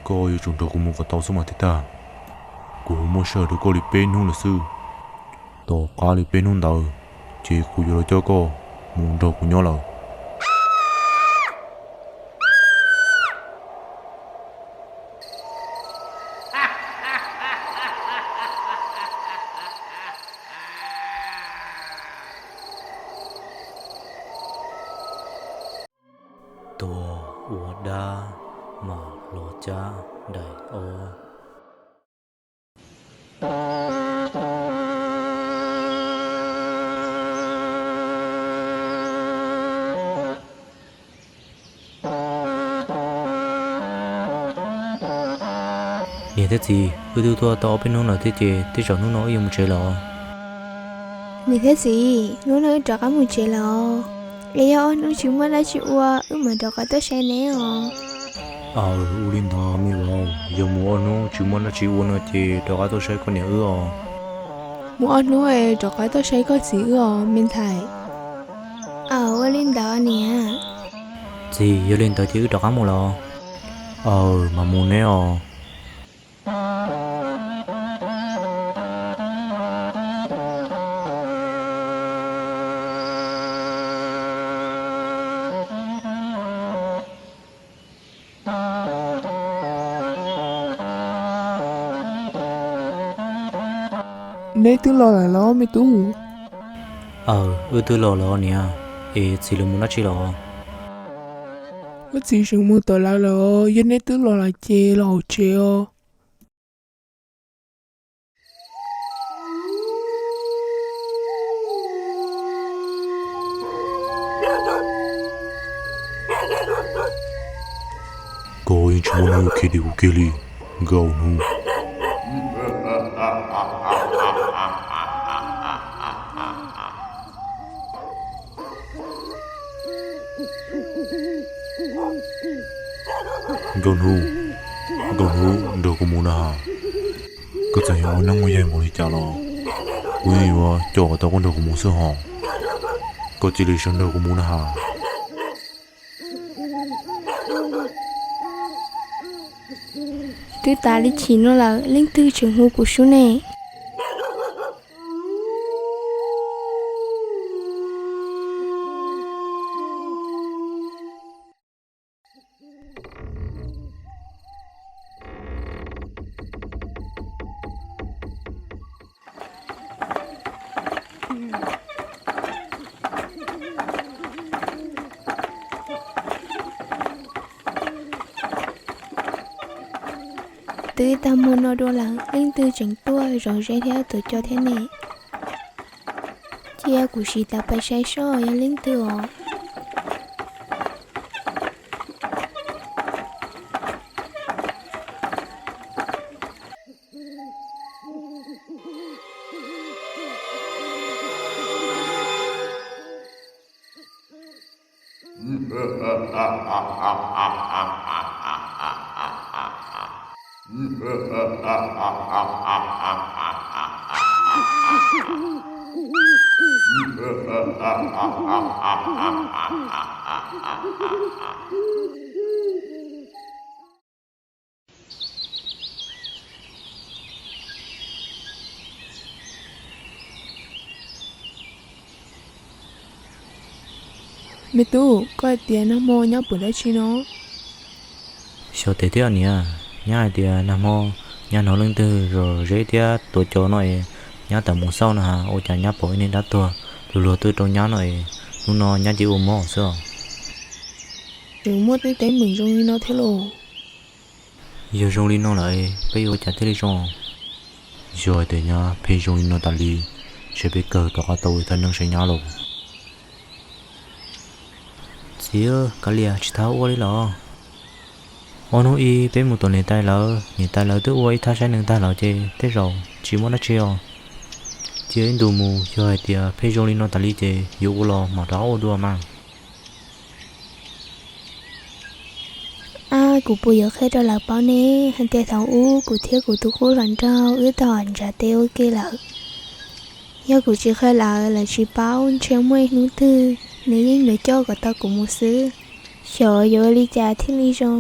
Koj yuav tsum nrog kuv mus kom tau xwb mas thiaj tag. Kuv muab sij hawm rau koj li peb hnub lawm xwb. Tom qab li peb hnub ntawd, ces kuv yuav los coj koj mus nrog kuv nyob lawm. Tuag ua dab, mam los cab daim ob. Niam thiab txiv, wb twb tuaj tau ob peb hnub lawm thiab ces tej zaum hnub no wb yuav mus tsev lawm os. Niam thiab txiv, hnub no wb rov qab mus tsev lawm os. Es yog ob hnub tsis muaj dab tsi ua, wb mam rov qab tuaj saib neb os. Aws, ua li ntawd me vauv, yog mus ob hnub tsis muaj dab tsi ua no ces rov qab tuaj saib koj niam wb os. Mus ob hnub es rov qab tuaj saib koj txiv wb os me ntxhais. Aws, ua li ntawd niam. Txiv, yog li ntawd ces wb rov qab mus lawm. Aws, mas mus neb os. Neb twb los lawm los me tub? Aws, wb twb los lawm niam. Es txiv lawv mus dab tsi los? Wb txiv tseem mus tom lawv lawm, yog neb twb los lawm ces los hauv tsev os. Koj yeej tsis muaj hnub khiav dim kuv kiag li, nkauj hnub. Nkauj hnub, nkauj hnub, nrog kuv mus na has. Koj txawm yog ua neeb ua yaig npaum li cas los kuv yeej yuav coj kom tau koj nrog kuv mus xwb hos. Koj cia li sawv nrog kuv mus na has. Twb tas li chim no lawm, leej twg tseem hu kuv sub ne? Twb tag hmo no dua lawm, leej twg tseem tuaj zov zeb thiab tuav cos thiab ne? Cia kuv sim tawm pais saib seb yog leej twg os. Me tub, koj hais tias nag hmo nyob puas dab tsi no? Xyov tes thiab niam, nyab hais tias nag hmo nyab hnov leej twg zov zeb thiab tuav cos no es nyab tawm mus xauj no has, ua cas nyab pom ib niag dab tuag luag luag twj rau nyab no es, hnub no nyab cia ua mob xwb os. Tseem muaj tej teeb meem zoo li no thiab los? Yog zoo li no lawm peb yuav ua cas thiaj li zoo? Yog hais tias nyab phem zoo li no tas li, ntshe peb kawg rov qab tau ua thaj neeb saib nyab lauj. Txiv, kav liam tsis txhob ua li los. Ob hnub ib peb mus tom niam tais lawv, niam tais lawv twb ua ib thaj saib neeg tag lawm ces tej zaum tsis muaj dab tsi os. Cia ib ntus mus, yog hais tias phem zoo li no tas li ces yuav ua los mam rov qab ua dua mas. Ab, kuv puas yuav qhia rau lawv paub ne, hais tias thaum ub kuv thiab kuv tus qub hluas nraug wb tau nrhiav teb ua ke lawm. Yog kuv tsis qhia lawv, lawv tsis paub, ntshe muaj ib hnub twg nws yeej yuav coj kom tau kuv mus xwb. Xyov yuav ua li cas thiaj li zoo.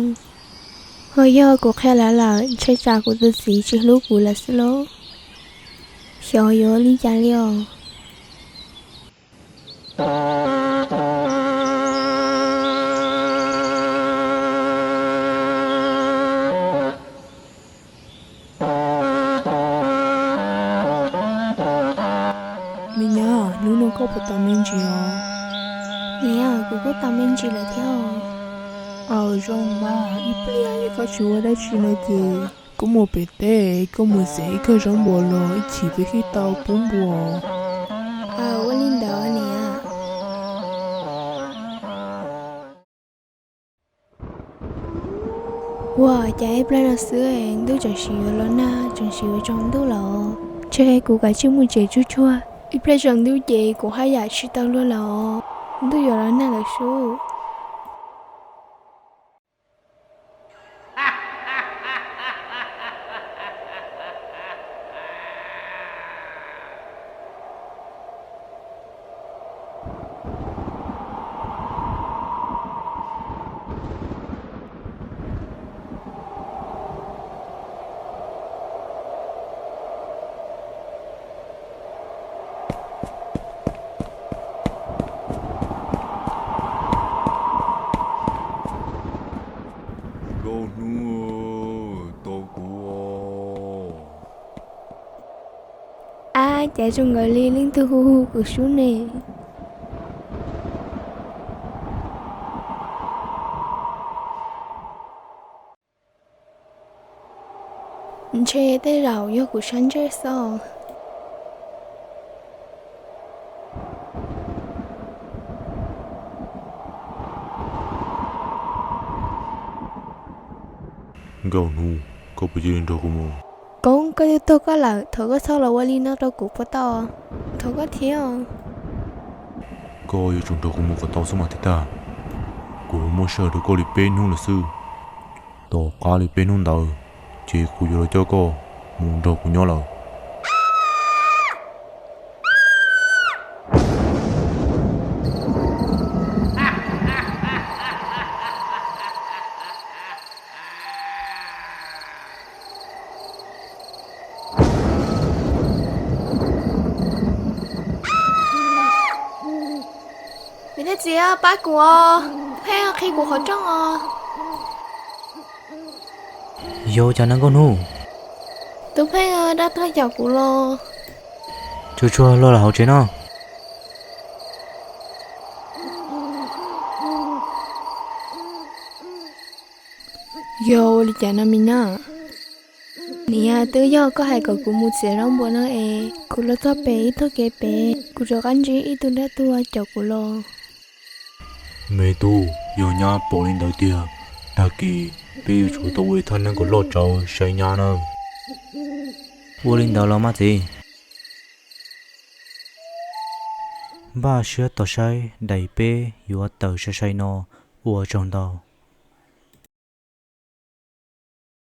Yog kuv qhia lawv lawm, ntshai tsam kuv tus txiv tsis hlub kuv lawm xwb lauj. Xyov yuav ua li cas li os. Me nyab, hnub no koj puas tau me ntsis os? Niam, kuv kuj tau me ntsis lawm thiab os. Aws, zoo mas, ib pliag koj tsis ua dab tsi no ces koj mus pem teb, koj mus xev ib kawm zaub npua los ib chim peb thiaj tau pub npua. Aws, ua li ntawd niam. Ua cas ib pliag no xwb ntuj tseem sim yuav los nag, tseem sim yuav tsaus ntuj lawm. Ntshe kuv kav tsij mus tsev tsuag tsuag, ib pliag tsaus ntuj ces kuv haj yam tsis tau luag lawm os. Ntuj yuav los nag lawm sub. Nkauj hnub, tos kuv os. Ab, cas zoo nkaus li leej twg hu hu kuv sub ne. Ntshe tej zaum yog kuv sab ntsej xwb. Nkauj hnub, koj puas cia li nrog kuv mus? Koob, koj twb tuag koj lawm, thov koj txhob los ua li no rau kuv puas tau? Thov koj thiab. Koj yuav tsum nrog kuv mus kom tau xwb mas thiaj tag. Kuv muab sij hawm rau koj li peb hnub lawm xwb. Tom qab li peb hnub ntawd, ces kuv yuav los coj koj mus nrog kuv nyob lawm. Niam thiab txiv, pab kuv os, Pheej qhia kuv qhov rooj os. Yog ua cas na nkauj hnub? Tub Pheej dab tuag caum kuv los. Tsuag tsuag los lawm hauv tsev no. Yog ua li cas no me nyab? Niam, twb yog koj hais kom kuv mus txiav zaub npua no es kuv los txog pem ib tog kev pem, kuv rov qab ntsib ib tug dab tuag caum kuv los. Me tub, yog nyab pom li ntawd tiag, tag kis peb yuav tsum tau ua ib thaj neeb kom loj tsawv saib nyab na. Ua li ntawd los mas txiv. Npaj siab tos saib daim peb yuav tawm sai sai no. Ua tsaug ntau.